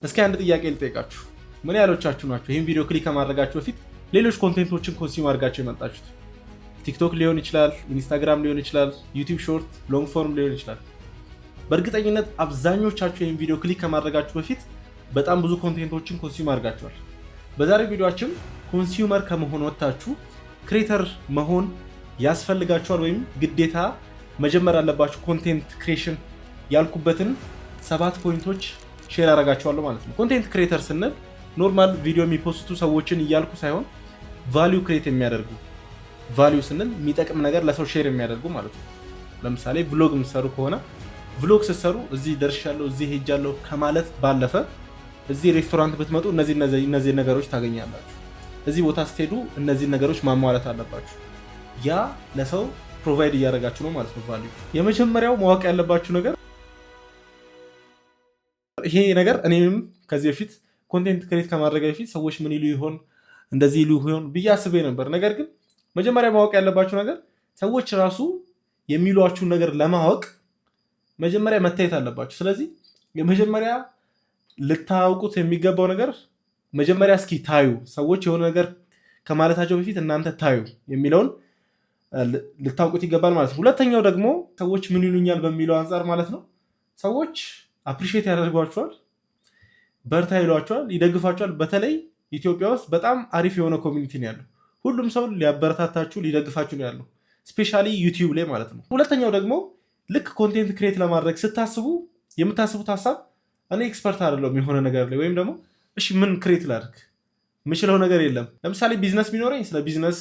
እስኪ አንድ ጥያቄ ልጠይቃችሁ። ምን ያህሎቻችሁ ናችሁ ይህን ቪዲዮ click ከማድረጋችሁ በፊት ሌሎች content ኦችን consume አድርጋችሁ የመጣችሁት? TikTok ሊሆን ይችላል፣ Instagram ሊሆን ይችላል፣ YouTube short፣ long form ሊሆን ይችላል። በእርግጠኝነት አብዛኞቻችሁ ይህን ቪዲዮ click ከማድረጋችሁ በፊት በጣም ብዙ content ኦችን consume አድርጋችኋል። በዛሬው ቪዲዮአችን consumer ከመሆን ወጥታችሁ creator መሆን ያስፈልጋችኋል ወይም ግዴታ መጀመር አለባችሁ content creation ያልኩበትን ሰባት point ኦች share አደርጋችኋለሁ ማለት ነው። Content creator ስንል normal ቪዲዮ የሚ post ቱ ሰዎችን እያልኩ ሳይሆን value create የሚያደርጉ፣ value ስንል የሚጠቅም ነገር ለሰው share የሚያደርጉ ማለት ነው። ለምሳሌ vlog የምትሰሩ ከሆነ vlog ስትሰሩ እዚህ ደርሻለሁ፣ እዚህ ሄጃለሁ ከማለት ባለፈ እዚህ ሬስቶራንት ብትመጡ እነዚህ እነዚህ ነገሮች ታገኛላችሁ፣ እዚህ ቦታ ስትሄዱ እነዚህ ነገሮች ማሟላት አለባችሁ። ያ ለሰው provide እያደረጋችሁ ነው ማለት ነው value። የመጀመሪያው ማወቅ ያለባችሁ ነገር፣ ይሄ ነገር እኔም ከዚህ በፊት content create ከማድረጌ በፊት ሰዎች ምን ይሉ ይሆን፣ እንደዚህ ይሉ ይሆን ብዬ አስቤ ነበር። ነገር ግን መጀመሪያ ማወቅ ያለባችሁ ነገር ሰዎች ራሱ የሚሏችሁን ነገር ለማወቅ መጀመሪያ መታየት አለባችሁ። ስለዚህ የመጀመሪያ ልታውቁት የሚገባው ነገር መጀመሪያ እስኪ ታዩ፣ ሰዎች የሆነ ነገር ከማለታቸው በፊት እናንተ ታዩ የሚለውን ልታውቁት ይገባል ማለት ነው። ሁለተኛው ደግሞ ሰዎች ምን ይሉኛል በሚለው አንጻር ማለት ነው። ሰዎች appreciate ያደርጓችኋል፣ በርታ ይሏችኋል፣ ይደግፏችኋል። በተለይ ኢትዮጵያ ውስጥ በጣም አሪፍ የሆነ community ነው ያለው። ሁሉም ሰው ሊያበረታታችሁ ሊደግፋችሁ ነው ያለው፣ especially YouTube ላይ ማለት ነው። ሁለተኛው ደግሞ ልክ content create ለማድረግ ስታስቡ የምታስቡት ሀሳብ እኔ expert አይደለሁም የሆነ ነገር ላይ ወይም ደግሞ እሺ ምን create ላድርግ፣ የምችለው ነገር የለም። ለምሳሌ ቢዝነስ ቢኖረኝ ስለ ቢዝነስ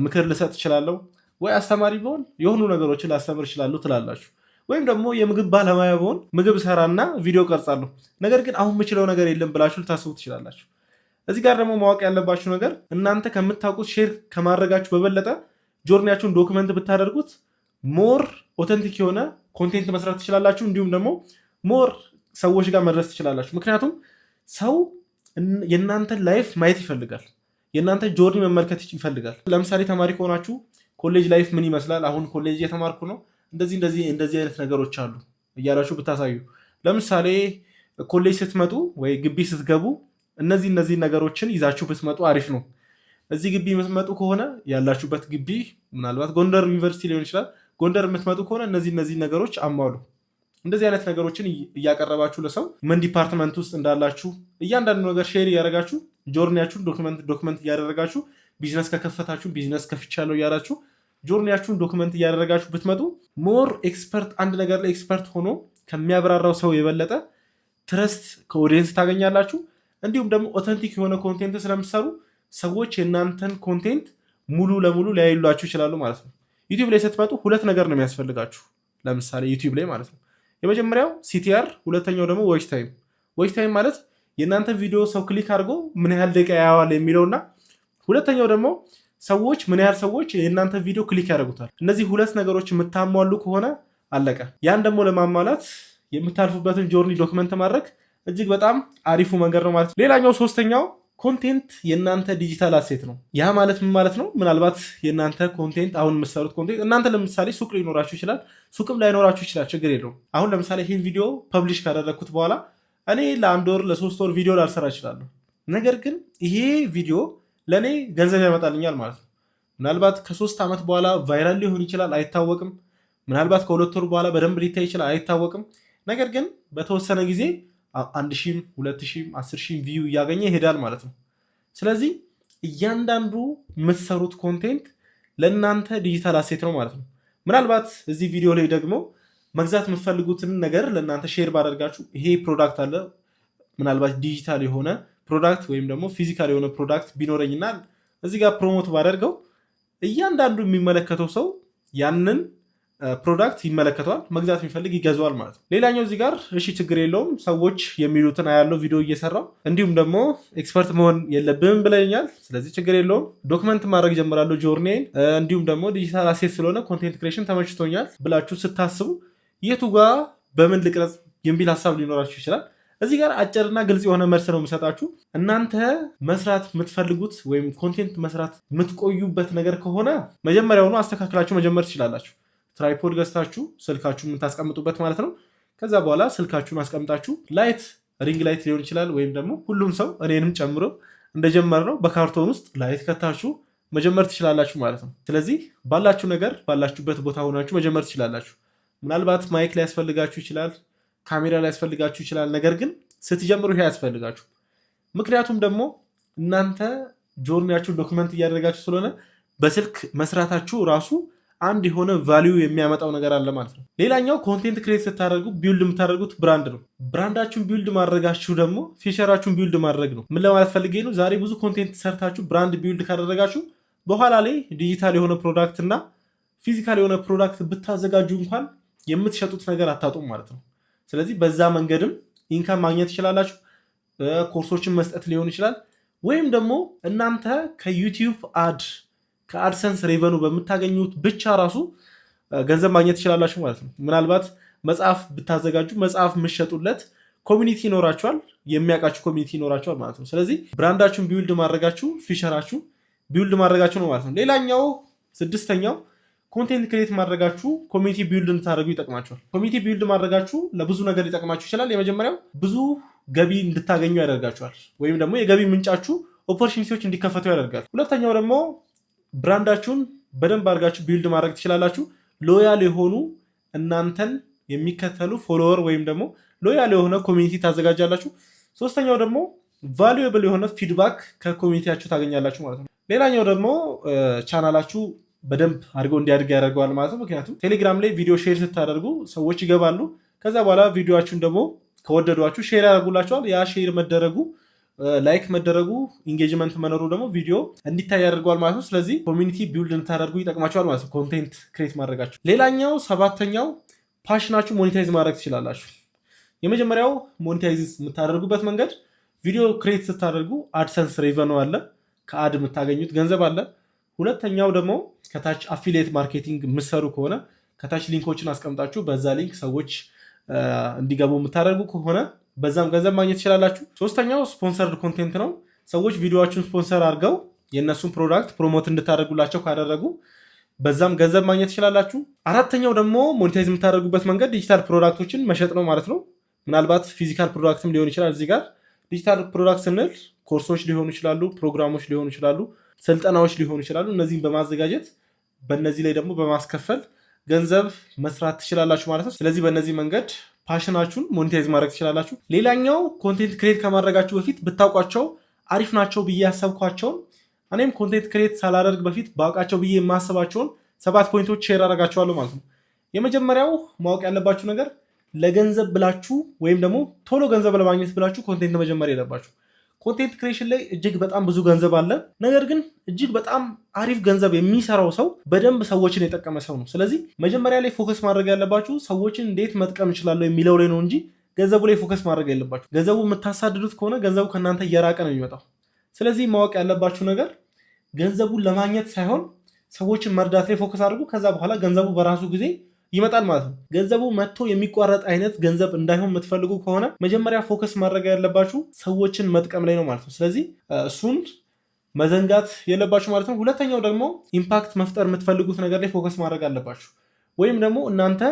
ምክር ልሰጥ እችላለሁ፣ ወይ አስተማሪ ብሆን የሆኑ ነገሮችን ላስተምር እችላለሁ ትላላችሁ። ወይም ደግሞ የምግብ ባለሙያ ብሆን ምግብ ሰራና ቪዲዮ ቀርጻለሁ። ነገር ግን አሁን የምችለው ነገር የለም ብላችሁ ልታስቡ ትችላላችሁ። እዚህ ጋር ደግሞ ማወቅ ያለባችሁ ነገር እናንተ ከምታውቁት share ከማድረጋችሁ በበለጠ journey ያችሁን document ብታደርጉት more authentic የሆነ content መስራት ትችላላችሁ። እንዲሁም ደግሞ more ሰዎች ጋር መድረስ ትችላላችሁ። ምክንያቱም ሰው የእናንተን life ማየት ይፈልጋል። የእናንተ journey መመልከት ይፈልጋል። ለምሳሌ ተማሪ ከሆናችሁ college life ምን ይመስላል፣ አሁን ኮሌጅ እየተማርኩ ነው፣ እንደዚህ እንደዚህ እንደዚህ አይነት ነገሮች አሉ እያላችሁ ብታሳዩ። ለምሳሌ ኮሌጅ ስትመጡ ወይ ግቢ ስትገቡ እነዚህ እነዚህ ነገሮችን ይዛችሁ ብትመጡ አሪፍ ነው። እዚህ ግቢ የምትመጡ ከሆነ ያላችሁበት ግቢ ምናልባት ጎንደር ዩኒቨርሲቲ ሊሆን ይችላል። ጎንደር የምትመጡ ከሆነ እነዚህ እነዚህ ነገሮች አሟሉ። እንደዚህ አይነት ነገሮችን እያቀረባችሁ ለሰው ምን department ውስጥ እንዳላችሁ እያንዳንዱ ነገር share እያደረጋችሁ፣ journey ያችሁን document እያደረጋችሁ፣ ቢዝነስ ከከፈታችሁ ቢዝነስ ከፍቻለሁ እያላችሁ journey ያችሁን document እያደረጋችሁ ብትመጡ more expert፣ አንድ ነገር ላይ expert ሆኖ ከሚያብራራው ሰው የበለጠ trust ከ audience ታገኛላችሁ። እንዲሁም ደግሞ authentic የሆነ content ስለምትሰሩ ሰዎች የእናንተን content ሙሉ ለሙሉ ሊያዩላችሁ ይችላሉ ማለት ነው። YouTube ላይ ስትመጡ ሁለት ነገር ነው የሚያስፈልጋችሁ። ለምሳሌ YouTube ላይ ማለት ነው። የመጀመሪያው CTR፣ ሁለተኛው ደግሞ watch time። Watch time ማለት የእናንተ ቪዲዮ ሰው click አድርጎ ምን ያህል ደቂቃ ያየዋል የሚለውና ሁለተኛው ደግሞ ሰዎች ምን ያህል ሰዎች የእናንተ ቪዲዮ click ያደርጉታል። እነዚህ ሁለት ነገሮች የምታሟሉ ከሆነ አለቀ። ያን ደግሞ ለማሟላት የምታልፉበትን journey document ማድረግ እጅግ በጣም አሪፉ መንገድ ነው ማለት ነው። ሌላኛው ሶስተኛው content የእናንተ digital asset ነው። ያ ማለት ምን ማለት ነው? ምናልባት የእናንተ content፣ አሁን የምትሰሩት content፣ እናንተ ለምሳሌ ሱቅ ሊኖራችሁ ይችላል፣ ሱቅም ላይኖራችሁ ይችላል፣ ችግር የለውም። አሁን ለምሳሌ ይህን ቪዲዮ publish ካደረግኩት በኋላ እኔ ለአንድ ወር ለ3 ወር ቪዲዮ ላልሰራ እችላለሁ። ነገር ግን ይሄ ቪዲዮ ለእኔ ገንዘብ ያመጣልኛል ማለት ነው። ምናልባት ከ3 ዓመት በኋላ viral ሊሆን ይችላል፣ አይታወቅም። ምናልባት ከ2 ወር በኋላ በደንብ ሊታይ ይችላል፣ አይታወቅም። ነገር ግን በተወሰነ ጊዜ 1,000ም 2,000ም 10,000ም view እያገኘ ይሄዳል ማለት ነው። ስለዚህ እያንዳንዱ የምትሰሩት content ለእናንተ digital asset ነው ማለት ነው። ምናልባት እዚህ ቪዲዮ ላይ ደግሞ መግዛት የምትፈልጉትን ነገር ለእናንተ share ባደርጋችሁ፣ ይሄ product አለ፣ ምናልባት ዲጂታል የሆነ product ወይም ደግሞ physical የሆነ product ቢኖረኝና እዚህ ጋር promote ባደርገው እያንዳንዱ የሚመለከተው ሰው ያንን product ይመለከተዋል፣ መግዛት የሚፈልግ ይገዛዋል ማለት ነው። ሌላኛው እዚህ ጋር እሺ ችግር የለውም፣ ሰዎች የሚሉትን አያለው ቪዲዮ እየሰራው፣ እንዲሁም ደግሞ expert መሆን የለብህም ብለኸኛል። ስለዚህ ችግር የለውም፣ document ማድረግ ጀምራለሁ journey ን፣ እንዲሁም ደግሞ digital asset ስለሆነ content creation ተመችቶኛል ብላችሁ ስታስቡ የቱ ጋር በምን ልቅረጽ የሚል ሀሳብ ሊኖራችሁ ይችላል። እዚህ ጋር አጭርና ግልጽ የሆነ መልስ ነው የምሰጣችሁ። እናንተ መስራት የምትፈልጉት ወይም content መስራት የምትቆዩበት ነገር ከሆነ መጀመሪያውኑ አስተካክላችሁ መጀመር ትችላላችሁ። Tripod ገዝታችሁ ስልካችሁ የምታስቀምጡበት ማለት ነው። ከዛ በኋላ ስልካችሁን አስቀምጣችሁ light Ring light ሊሆን ይችላል፣ ወይም ደግሞ ሁሉም ሰው እኔንም ጨምሮ እንደጀመርነው በካርቶን ውስጥ light ከታችሁ መጀመር ትችላላችሁ ማለት ነው። ስለዚህ ባላችሁ ነገር ባላችሁበት ቦታ ሆናችሁ መጀመር ትችላላችሁ። ምናልባት mic ሊያስፈልጋችሁ ይችላል፣ ካሜራ ሊያስፈልጋችሁ ይችላል። ነገር ግን ስትጀምሩ ይሄ አያስፈልጋችሁም። ምክንያቱም ደግሞ እናንተ journey ያችሁን document እያደረጋችሁ ስለሆነ በስልክ መስራታችሁ ራሱ አንድ የሆነ value የሚያመጣው ነገር አለ ማለት ነው። ሌላኛው content create ስታደርጉ build የምታደርጉት brand ነው። Brand ኣችሁን build ማድረጋችሁ ደግሞ future ኣችሁን build ማድረግ ነው። ምን ለማለት ፈልጌ ነው? ዛሬ ብዙ content ሰርታችሁ brand build ካደረጋችሁ በኋላ ላይ ዲጂታል የሆነ product እና physical የሆነ product ብታዘጋጁ እንኳን የምትሸጡት ነገር አታጡም ማለት ነው። ስለዚህ በዛ መንገድም income ማግኘት ትችላላችሁ። ኮርሶችን መስጠት ሊሆን ይችላል። ወይም ደግሞ እናንተ ከ YouTube ad፣ ከ AdSense revenue በምታገኙት ብቻ ራሱ ገንዘብ ማግኘት ትችላላችሁ ማለት ነው። ምናልባት መጽሐፍ ብታዘጋጁ መጽሐፍ የምትሸጡለት community ይኖራችኋል፣ የሚያውቃችሁ community ይኖራችኋል ማለት ነው። ስለዚህ brand ኣችሁን build ማድረጋችሁ future ኣችሁ build ማድረጋችሁ ነው ማለት ነው። ሌላኛው ስድስተኛው content create ማድረጋችሁ community build እንድታደርጉ ይጠቅማችኋል። Community build ማድረጋችሁ ለብዙ ነገር ሊጠቅማችሁ ይችላል። የመጀመሪያው ብዙ ገቢ እንድታገኙ ያደርጋችኋል፣ ወይም ደግሞ የገቢ ምንጫችሁ opportunity ዎች እንዲከፈቱ ያደርጋል። ሁለተኛው ደግሞ brand ኣችሁን በደንብ አድርጋችሁ build ማድረግ ትችላላችሁ። Loyal የሆኑ እናንተን የሚከተሉ follower ወይም ደግሞ loyal የሆነ community ታዘጋጃላችሁ። ሶስተኛው ደግሞ valuable የሆነ feedback ከ community ያችሁ ታገኛላችሁ ማለት ነው። ሌላኛው ደግሞ ቻናላችሁ በደንብ አድርገው እንዲያድግ ያደርገዋል ማለት ነው። ምክንያቱም ቴሌግራም ላይ ቪዲዮ share ስታደርጉ ሰዎች ይገባሉ። ከዛ በኋላ ቪዲዮችሁን ደግሞ ከወደዷችሁ share ያደርጉላችኋል። ያ share መደረጉ፣ like መደረጉ፣ engagement መኖሩ ደግሞ ቪዲዮ እንዲታይ ያደርገዋል ማለት ነው። ስለዚህ community build እንድታደርጉ ይጠቅማችኋል ማለት ነው content create ማድረጋችሁ። ሌላኛው ሰባተኛው passion ኣችሁ monetize ማድረግ ትችላላችሁ። የመጀመሪያው monetize የምታደርጉበት መንገድ ቪዲዮ create ስታደርጉ AdSense revenue አለ፣ ከ ad የምታገኙት ገንዘብ አለ። ሁለተኛው ደግሞ ከታች affiliate marketing የምትሰሩ ከሆነ ከታች link ኦችን አስቀምጣችሁ በዛ link ሰዎች እንዲገቡ የምታደርጉ ከሆነ በዛም ገንዘብ ማግኘት ትችላላችሁ። ሶስተኛው sponsored content ነው። ሰዎች ቪዲዮአችሁን ስፖንሰር አድርገው የእነሱን product promote እንድታደርጉላቸው ካደረጉ በዛም ገንዘብ ማግኘት ትችላላችሁ። አራተኛው ደግሞ monetize የምታደርጉበት መንገድ digital product ኦችን መሸጥ ነው ማለት ነው። ምናልባት physical product ም ሊሆን ይችላል። እዚህ ጋር digital product ስንል ኮርሶች ሊሆኑ ይችላሉ፣ ፕሮግራሞች ሊሆኑ ይችላሉ፣ ስልጠናዎች ሊሆኑ ይችላሉ። እነዚህን በማዘጋጀት በእነዚህ ላይ ደግሞ በማስከፈል ገንዘብ መስራት ትችላላችሁ ማለት ነው። ስለዚህ በእነዚህ መንገድ passion ኣችሁን monetize ማድረግ ትችላላችሁ። ሌላኛው content create ከማድረጋችሁ በፊት ብታውቋቸው አሪፍ ናቸው ብዬ ያሰብኳቸውን፣ እኔም content create ሳላደርግ በፊት ባውቃቸው ብዬ የማስባቸውን ሰባት point ኦች share አደርጋችኋለሁ ማለት ነው። የመጀመሪያው ማወቅ ያለባችሁ ነገር ለገንዘብ ብላችሁ ወይም ደግሞ ቶሎ ገንዘብ ለማግኘት ብላችሁ content መጀመር የለባችሁም። Content creation ላይ እጅግ በጣም ብዙ ገንዘብ አለ። ነገር ግን እጅግ በጣም አሪፍ ገንዘብ የሚሰራው ሰው በደንብ ሰዎችን የጠቀመ ሰው ነው። ስለዚህ መጀመሪያ ላይ focus ማድረግ ያለባችሁ ሰዎችን እንዴት መጥቀም እችላለሁ የሚለው ላይ ነው እንጂ ገንዘቡ ላይ focus ማድረግ የለባችሁም። ገንዘቡ የምታሳድዱት ከሆነ ገንዘቡ ከእናንተ እየራቀ ነው የሚመጣው። ስለዚህ ማወቅ ያለባችሁ ነገር ገንዘቡን ለማግኘት ሳይሆን ሰዎችን መርዳት ላይ focus አድርጉ። ከዛ በኋላ ገንዘቡ በራሱ ጊዜ ይመጣል ማለት ነው። ገንዘቡ መጥቶ የሚቋረጥ አይነት ገንዘብ እንዳይሆን የምትፈልጉ ከሆነ መጀመሪያ focus ማድረግ ያለባችሁ ሰዎችን መጥቀም ላይ ነው ማለት ነው። ስለዚህ እሱን መዘንጋት የለባችሁም ማለት ነው። ሁለተኛው ደግሞ impact መፍጠር የምትፈልጉት ነገር ላይ focus ማድረግ አለባችሁ። ወይም ደግሞ እናንተ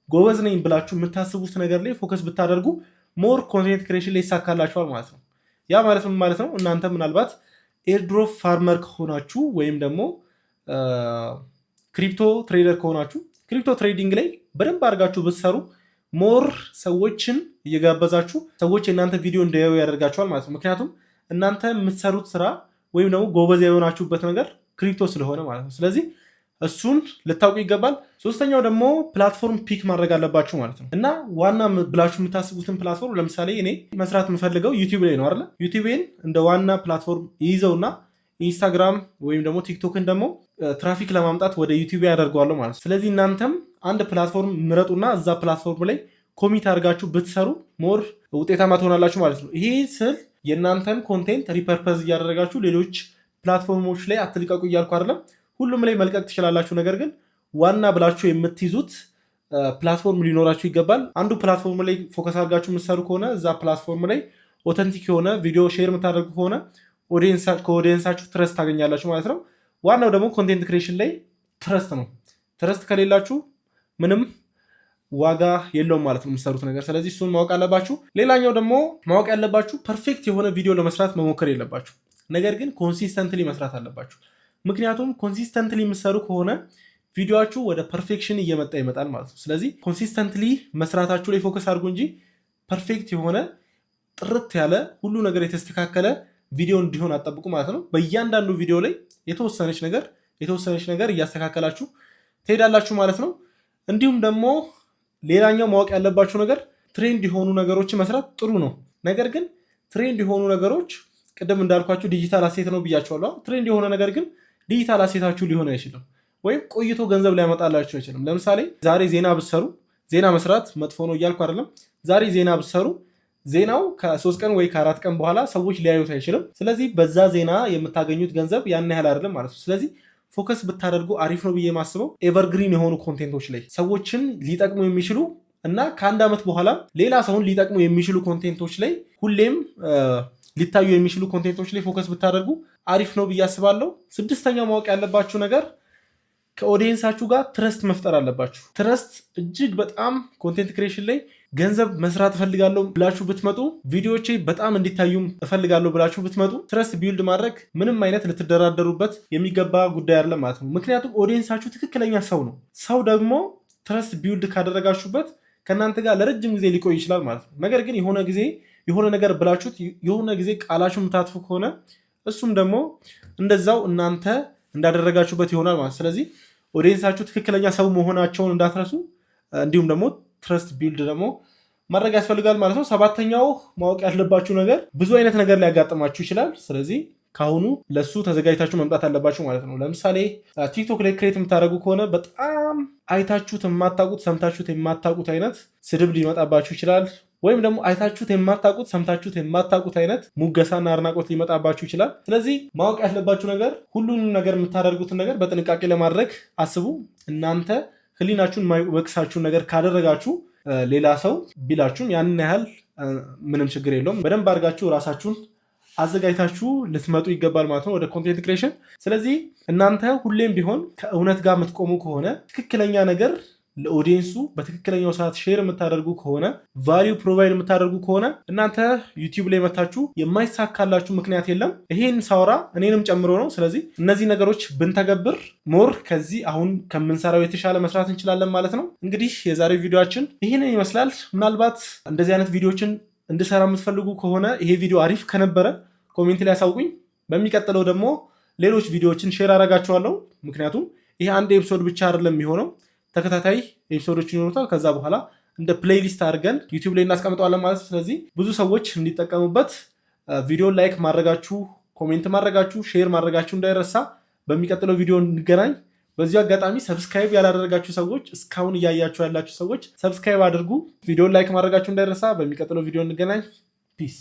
ጎበዝ ነኝ ብላችሁ የምታስቡት ነገር ላይ focus ብታደርጉ more content creation ላይ ይሳካላችኋል ማለት ነው። ያ ማለት ምን ማለት ነው? እናንተ ምናልባት airdrop farmer ከሆናችሁ ወይም ደግሞ crypto trader ከሆናችሁ crypto trading ላይ በደንብ አድርጋችሁ ብትሰሩ more ሰዎችን እየጋበዛችሁ ሰዎች የእናንተ ቪዲዮ እንዲያዩ ያደርጋችኋል ማለት ነው። ምክንያቱም እናንተ የምትሰሩት ስራ ወይም ደግሞ ጎበዝ የሆናችሁበት ነገር crypto ስለሆነ ማለት ነው። ስለዚህ እሱን ልታውቁ ይገባል። ሶስተኛው ደግሞ platform pick ማድረግ አለባችሁ ማለት ነው። እና ዋና ብላችሁ የምታስቡትን platform፣ ለምሳሌ እኔ መስራት የምፈልገው YouTube ላይ ነው አይደለ? YouTube ን እንደ ዋና platform ይይዘውና Instagram ወይም ደግሞ TikTok ን ደግሞ ትራፊክ ለማምጣት ወደ YouTube ያደርገዋለሁ ማለት ነው። ስለዚህ እናንተም አንድ platform ምረጡና እዛ platform ላይ commit አድርጋችሁ ብትሰሩ more ውጤታማ ትሆናላችሁ ማለት ነው። ይሄ ስል የእናንተን content repurpose እያደረጋችሁ ሌሎች platform ኦች ላይ አትልቀቁ እያልኩ አይደለም። ሁሉም ላይ መልቀቅ ትችላላችሁ። ነገር ግን ዋና ብላችሁ የምትይዙት platform ሊኖራችሁ ይገባል። አንዱ platform ላይ focus አድርጋችሁ የምትሰሩ ከሆነ፣ እዛ platform ላይ authentic የሆነ ቪዲዮ share የምታደርጉ ከሆነ ከ audience ኣችሁ trust ታገኛላችሁ ማለት ነው። ዋናው ደግሞ content creation ላይ trust ነው። Trust ከሌላችሁ ምንም ዋጋ የለውም ማለት ነው የምትሰሩት ነገር። ስለዚህ እሱን ማወቅ አለባችሁ። ሌላኛው ደግሞ ማወቅ ያለባችሁ perfect የሆነ ቪዲዮ ለመስራት መሞከር የለባችሁ፣ ነገር ግን consistently መስራት አለባችሁ። ምክንያቱም consistently የምትሰሩ ከሆነ ቪዲዮአችሁ ወደ perfection እየመጣ ይመጣል ማለት ነው። ስለዚህ consistently መስራታችሁ ላይ focus አድርጉ እንጂ perfect የሆነ፣ ጥርት ያለ፣ ሁሉ ነገር የተስተካከለ ቪዲዮ እንዲሆን አትጠብቁ ማለት ነው። በእያንዳንዱ ቪዲዮ ላይ የተወሰነች ነገር እያስተካከላችሁ ትሄዳላችሁ ማለት ነው። እንዲሁም ደግሞ ሌላኛው ማወቅ ያለባችሁ ነገር trend የሆኑ ነገሮችን መስራት ጥሩ ነው። ነገር ግን trend የሆኑ ነገሮች ቅድም እንዳልኳችሁ digital asset ነው ብያችኋለሁ። Trend የሆነ ነገር ግን digital asset ኣችሁ ሊሆን አይችልም፣ ወይም ቆይቶ ገንዘብ ሊያመጣላችሁ አይችልም። ለምሳሌ ዛሬ ዜና ብትሰሩ፣ ዜና መስራት መጥፎ ነው እያልኩ አይደለም። ዛሬ ዜና ብትሰሩ ዜናው ከ3 ቀን ወይ ከ4 ቀን በኋላ ሰዎች ሊያዩት አይችልም። ስለዚህ በዛ ዜና የምታገኙት ገንዘብ ያን ያህል አይደለም ማለት ነው። ስለዚህ focus ብታደርጉ አሪፍ ነው ብዬ የማስበው evergreen የሆኑ content ኦች ላይ፣ ሰዎችን ሊጠቅሙ የሚችሉ እና ከአንድ ዓመት በኋላ ሌላ ሰውን ሊጠቅሙ የሚችሉ content ኦች ላይ፣ ሁሌም ሊታዩ የሚችሉ content ኦች ላይ focus ብታደርጉ አሪፍ ነው ብዬ አስባለሁ። ስድስተኛው ማወቅ ያለባችሁ ነገር ከ audience ኣችሁ ጋር trust መፍጠር አለባችሁ። Trust እጅግ በጣም content creation ላይ ገንዘብ መስራት እፈልጋለሁ ብላችሁ ብትመጡ፣ ቪዲዮዎቼ በጣም እንዲታዩም እፈልጋለሁ ብላችሁ ብትመጡ trust build ማድረግ ምንም አይነት ልትደራደሩበት የሚገባ ጉዳይ አይደለም ማለት ነው። ምክንያቱም audience ኣችሁ ትክክለኛ ሰው ነው። ሰው ደግሞ trust build ካደረጋችሁበት ከእናንተ ጋር ለረጅም ጊዜ ሊቆይ ይችላል ማለት ነው። ነገር ግን የሆነ ጊዜ የሆነ ነገር ብላችሁት የሆነ ጊዜ ቃላችሁ የምታጥፉ ከሆነ እሱም ደግሞ እንደዛው እናንተ እንዳደረጋችሁበት ይሆናል ማለት። ስለዚህ audience ኣችሁ ትክክለኛ ሰው መሆናቸውን እንዳትረሱ፣ እንዲሁም ደግሞ trust build ደግሞ ማድረግ ያስፈልጋል ማለት ነው። ሰባተኛው ማወቅ ያለባችሁ ነገር ብዙ አይነት ነገር ሊያጋጥማችሁ ይችላል። ስለዚህ ከአሁኑ ለሱ ተዘጋጅታችሁ መምጣት አለባችሁ ማለት ነው። ለምሳሌ ቲክቶክ ላይ create የምታደርጉ ከሆነ በጣም አይታችሁት የማታውቁት፣ ሰምታችሁት የማታውቁት አይነት ስድብ ሊመጣባችሁ ይችላል። ወይም ደግሞ አይታችሁት የማታውቁት፣ ሰምታችሁት የማታውቁት አይነት ሙገሳና አድናቆት ሊመጣባችሁ ይችላል። ስለዚህ ማወቅ ያለባችሁ ነገር ሁሉንም ነገር የምታደርጉትን ነገር በጥንቃቄ ለማድረግ አስቡ። እናንተ ህሊናችሁን የማይወቅሳችሁን ነገር ካደረጋችሁ ሌላ ሰው ቢላችሁም ያንን ያህል ምንም ችግር የለውም። በደንብ አድርጋችሁ ራሳችሁን አዘጋጅታችሁ ልትመጡ ይገባል ማለት ነው ወደ content creation። ስለዚህ እናንተ ሁሌም ቢሆን ከእውነት ጋር የምትቆሙ ከሆነ፣ ትክክለኛ ነገር ለ audience ኡ በትክክለኛው ሰዓት share የምታደርጉ ከሆነ፣ value provide የምታደርጉ ከሆነ እናንተ ዩቲዩብ ላይ መታችሁ የማይሳካላችሁ ምክንያት የለም። ይሄን ሳወራ እኔንም ጨምሮ ነው። ስለዚህ እነዚህ ነገሮች ብንተገብር more ከዚህ አሁን ከምንሰራው የተሻለ መስራት እንችላለን ማለት ነው። እንግዲህ የዛሬው ቪዲዮአችን ይህንን ይመስላል። ምናልባት እንደዚህ አይነት ቪዲዮችን እንድሰራ የምትፈልጉ ከሆነ፣ ይሄ ቪዲዮ አሪፍ ከነበረ comment ላይ አሳውቁኝ። በሚቀጥለው ደግሞ ሌሎች ቪዲዮዎችን share አደርጋችኋለሁ። ምክንያቱም ይሄ አንድ episode ብቻ አይደለም የሚሆነው፣ ተከታታይ episode ኦች ይኖሩታል። ከዛ በኋላ እንደ playlist አድርገን ዩቲዩብ ላይ እናስቀምጠዋለን ማለት ነው። ስለዚህ ብዙ ሰዎች እንዲጠቀሙበት ቪዲዮ like ማድረጋችሁ፣ comment ማድረጋችሁ፣ share ማድረጋችሁ እንዳይረሳ። በሚቀጥለው ቪዲዮ እንገናኝ። በዚሁ አጋጣሚ subscribe ያላደረጋችሁ ሰዎች፣ እስካሁን እያያችሁ ያላችሁ ሰዎች subscribe አድርጉ። ቪዲዮን like ማድረጋችሁ እንዳይረሳ። በሚቀጥለው ቪዲዮ እንገናኝ። Peace.